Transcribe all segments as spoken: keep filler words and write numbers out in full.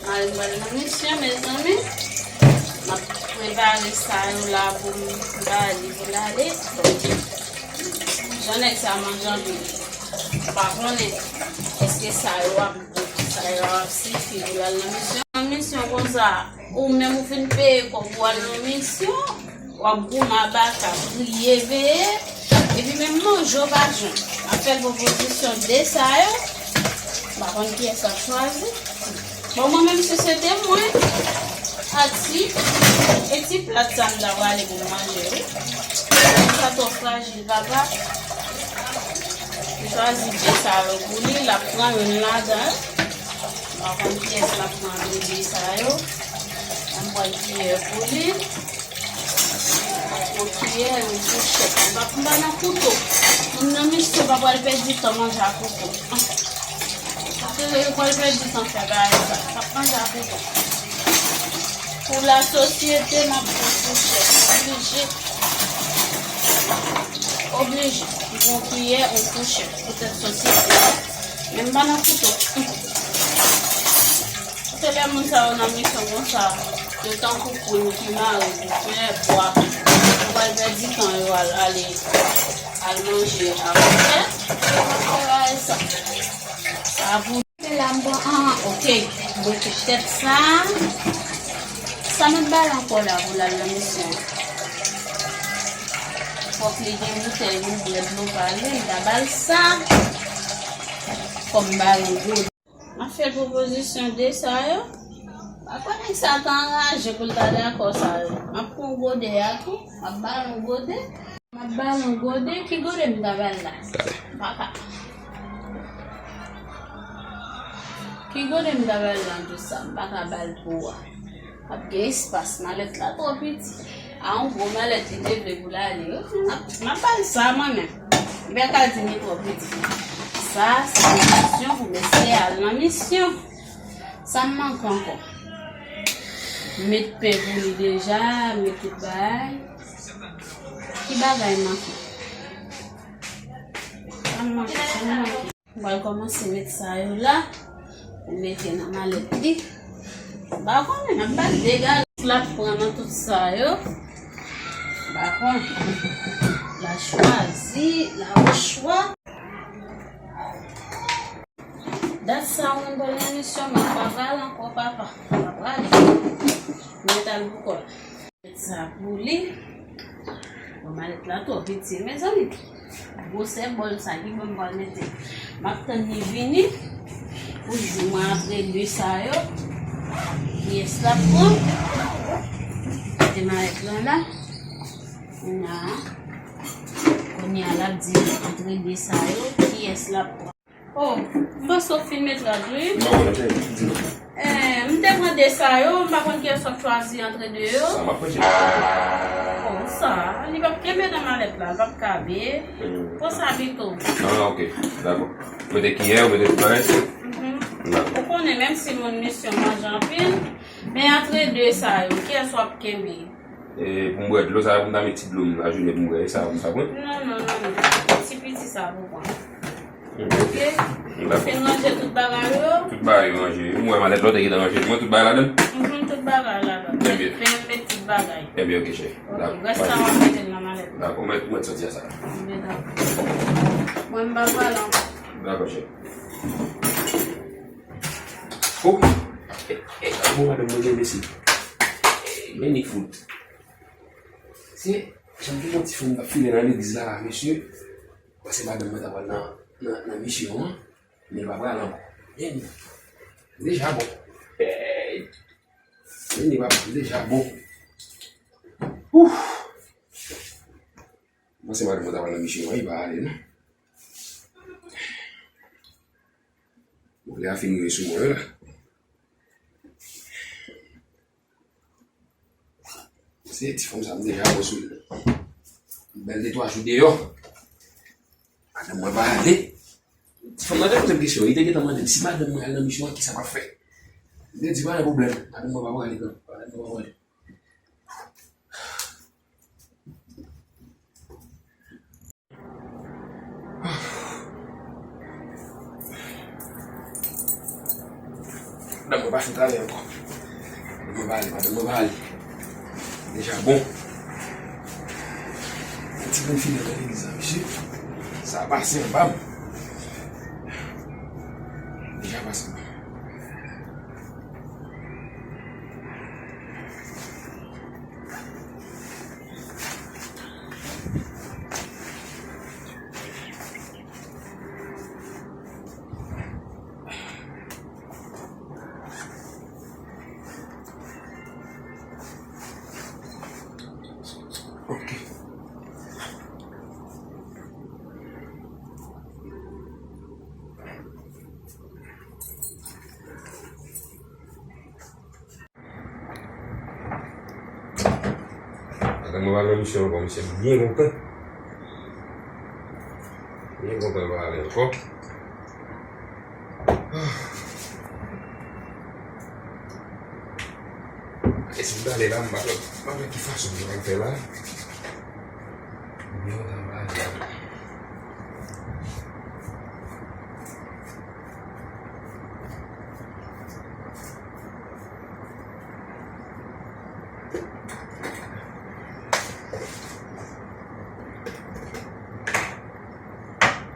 Al, m pral nan misyon, mezanmi. M ap prepare sa yo la pou m ba li pou l ale. Jan nèg sa manje anpil. M pa konnen èske sa yo ap bon, sa yo ap sifi pou l al nan misyon. Nan misyon konsa, ou menm ou fin peye kòb ou al nan misyon. W ap goumen a baka, priye, veye, epi menm manje w pa jwenn. M ap fè l pwopozisyon de sa yo. M pa konn kiyès w ap chwazi. Bon, mwen menm, si se te mwen, a ti, e ti plat sa m ta prale pou m manje, wi. Sa twò frajil, papa. M chwazi de sa yo pou li, l ap pran youn ladan. M pa konn kiyès l ap pran de sa yo. Mwen pran kiyè pou li. Yon kiyè, yon fouchèt. M pa, m pa nan kouto. Moun nan misyon pa pral pèdi tan manje a kouto. Paske yo pral pèdi tan fè bagay sa. M ap manje a kouto. Pou la sosyete, m ap pran fouchèt. Oblije. Oblije. M pran kiyè, yon fouchèt. Poutèt sosyete. Men m pa nan kouto. Paske lè moun sa yo nan misyon konsa, yo tankou koun ki mare pou fè bwa. Yo pral pèdi tan yo al, ale, al manje a kote. Yo pa fè bagay sa. Sa pou se la m pran, ah, ok. Mwen te tèt sa. Sa m ap ba l ankò la pou l al nan misyon? Fòk li gen boutèy, yon brèd dlo pa li, m ta ba l sa. Kòm ba l yon gwo M ap fè pwopozisyon de sa yo. Pa kwè nèg sa ta anraje pou l ta dakò sa yo. M ap pran yon gode a tou. M ap ba l yon gode. M ap ba l yon gode. Ki gode m ta ba l la? M pa ka. Ki gode m ta ba l la tou sa? M pa ka ba l pou ou a. Ap gen espas, malèt la twò piti. A, yon gwo malèt li te vle pou l ale wi. M ap, m ap ba l sa mwen menm. Bèk al di li twò piti. Sa, se yon misyon pou mesye al nan misyon. Sa m manke ankò? M met pen pou li deja, m met tout bagay. Ki bagay manke? Sa m manke, sa m manke. M pral kòmanse met sa yo la. Pou mete nan malèt li. M pa konnen, m ap ba l de galas l ap pran nan tout sa yo. M pa konnen. L a chwazi, l a o chwa. Dat sa mwen pral nan misyon, m pa pral ankò, papa. M pa pral. Mwen t al pou kò l. Sa pou li. Bon, malèt la twò piti, mezanmi. Gwosè bòl sa, ki bò m pral mete? M ap tann li vini pou di mwen antre de sa yo. Kiyès l ap pran? Mete malèt lan la. Kounye a. Kounye a, l ap di m antre de sa yo, kiyès l ap pran. Oh, m panse w fin met rad, wi. Non, non, di m. Eh, m te pran de sa yo, m pa konn kiyès w ap chwazi antre de yo. Sa m ap manje. Oh, sa, li p ap kenbe nan malèt la, l p ap kabe. Hmm. Pran sa pito. Ah, ok, dakò. Mete kiyè, mete tout bagay. Mhm. Dakò. Ou konnen, menm si moun misyon manje anpil, men antre de sa yo, kiyès w ap kenbe? E, pou m bwè dlo sa, pou m ta met ti dlo m lajounen pou m bwè, e sa pou m ta pran? Non, non, non, non. Ti piti sa pou pran. Ok. Dakò. Fin ranje tout bagay yo? Tout bagay yo ranje. M wè malèt la w te gentan ranje. Mwen tout bagay ladan? Mhm, tout bagay ladan. Ebyen. Men m met tout bagay. Ebyen, ok, chè. Ok, dakò. Rès la w ap mete l nan malèt. Dakò, mwen, mwen soti a sa. Ebyen, dakò. Mwen, m pa pale ankò. Dakò, chè. Oh! E, e, bon, madanm mwen gen mesye. Men li fout. Se, jan m te gen yon ti fanm k ap file nan legliz la, mesye. Paske madanm mwen ta pral nan, nan, nan misyon an, men l pa pral ankò. Men, deja bon. Men li pa deja bon. Ouf! Mwen se madanm mwen ta pral nan misyon an, li pa ale non. Bon, lè a fin rive sou mwen la. Se ti fanm sa m deja wè sou li. Bèl de twa jou deyò. Madanm mwen pa ale. Ti fanm nan te poze m kesyon, li te gentan mande m si madanm mwen al nan misyon an, kisa m ap fè. M te di pa gen pwoblèm, madanm mwen pa prale non. Madanm mwen pa prale. Madanm mwen pa fin travay ankò. Madanm mwen pa ale, madanm mwen pa ale. Deja bon. Yon ti grenn fidèl nan legliz la, mesye. Sa pase anba m. Deja pase anba m. Ok. Pandan mwen pa nan misyon ankò, misye byen kontan. Byen kontan pa ale ankò. E si m ta ale la, m pa wè, m pa wè ki fason m pral fè la. Byen kontan pa ale la.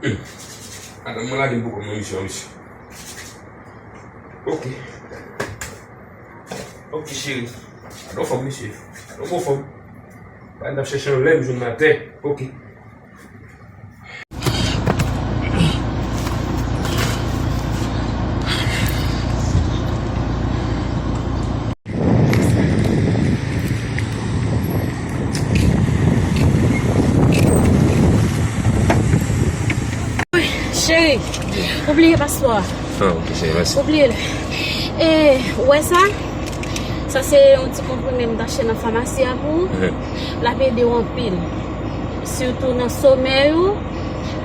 Hmm. Madanm mwen lage m poko nan misyon, misye. Ok. Ok, cheri. Gade yon fanm, mesye. Gade yon bon fanm. Gade, n ap chèche yon lè m jwenn atè. Ok. Cheri, ou bliye paspò a. Ah, ok, cheri, mèsi. Ou bliye l. E, ou wè sa? Sa se yon ti konprime m t achte nan famasi a pou ou. Mhm. L ap ede w anpil. Sitou nan somèy ou,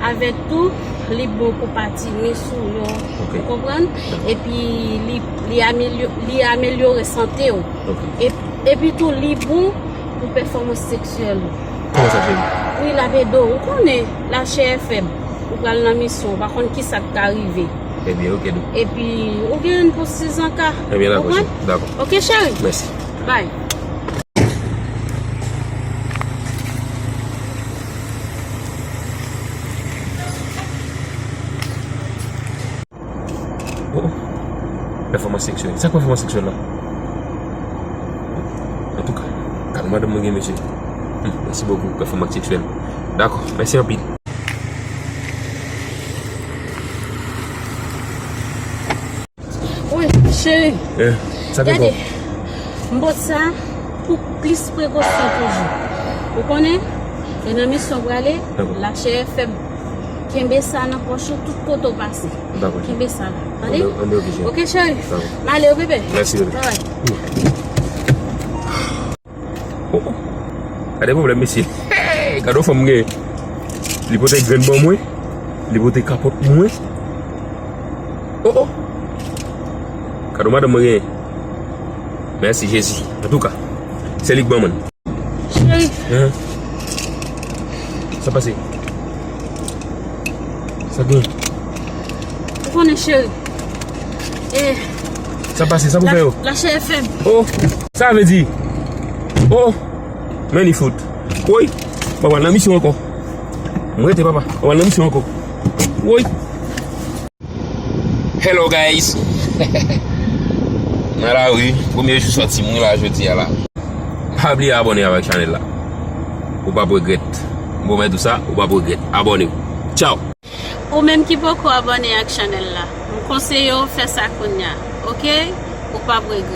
avèk tou, li bon pou pati mis ou yo. Ok. Ou konprann? Dakò. Epi li, li amelyo-, li amelyore sante w. Ok. E, epi tou, li bon pou pèfòmans seksyèl ou. Kòman sa, cheri? Wi, l ap ede w. Ou konnen, lachè fèb. Ou pral nan misyon, ou pa konn ki sa k ka rive. Ebyen, ok, dou. Epi, ou gen pou sizanka. Ebyen, dakò, cheri. Dakò. Ok, cheri? Mèsi. Bye. Oh, pèfòmans seksyèl. Sa k pèfòmans seksyèl la? Antouka, gade madanm mwen gen, mesye. Hmm, mèsi bokou, pèfòmans seksyèl. Dakò, mèsi anpil. Wi, cheri. Eh, sa k ankò? Gade, m pote sa pou plis prekosyon toujou. Ou konnen, e nan misyon w prale, dakò, lachè fèb. Kenbe sa nan pòch ou tout kote w pase. Dakò, cheri. Kenbe sa la. Tande? Anben, anben, ok, cheri. Ok, cheri. Dakò. M ale, wi, bebe. Mèsi, bebe. Bye bye. Hmm. Oh, oh. Gade pwoblèm, mesye. Hey, gade yon fanm m gen. Li pote grenn ban mwen. Li pote kapòt pou mwen. Oh, oh. Gade yon madanm mwen gen. Mèsi, Jezi. Antouka, se li k ban mwen. Cheri. Hein? Sa pase? Sa gen? Ou konnen, cheri. Eh. Sa pase? Sa pou fè yo? Lachè fèb. Oh, sa vle di. Oh, men li fout. Woy, papa nan misyon ankò. Mwen rete, papa. Papa nan misyon ankò. Woy. Hello guys. Nan lari, premye jou sòti m wi la jodi a la. Pa bliye abòne avèk chanèl la. Ou p ap regrèt. M pwomèt ou sa, ou p ap regrèt. Abòne w. Tchaw. Ou menm ki poko abòne ak chanèl la, m konseye w fè sa kounya, oke? Ou p ap regrèt.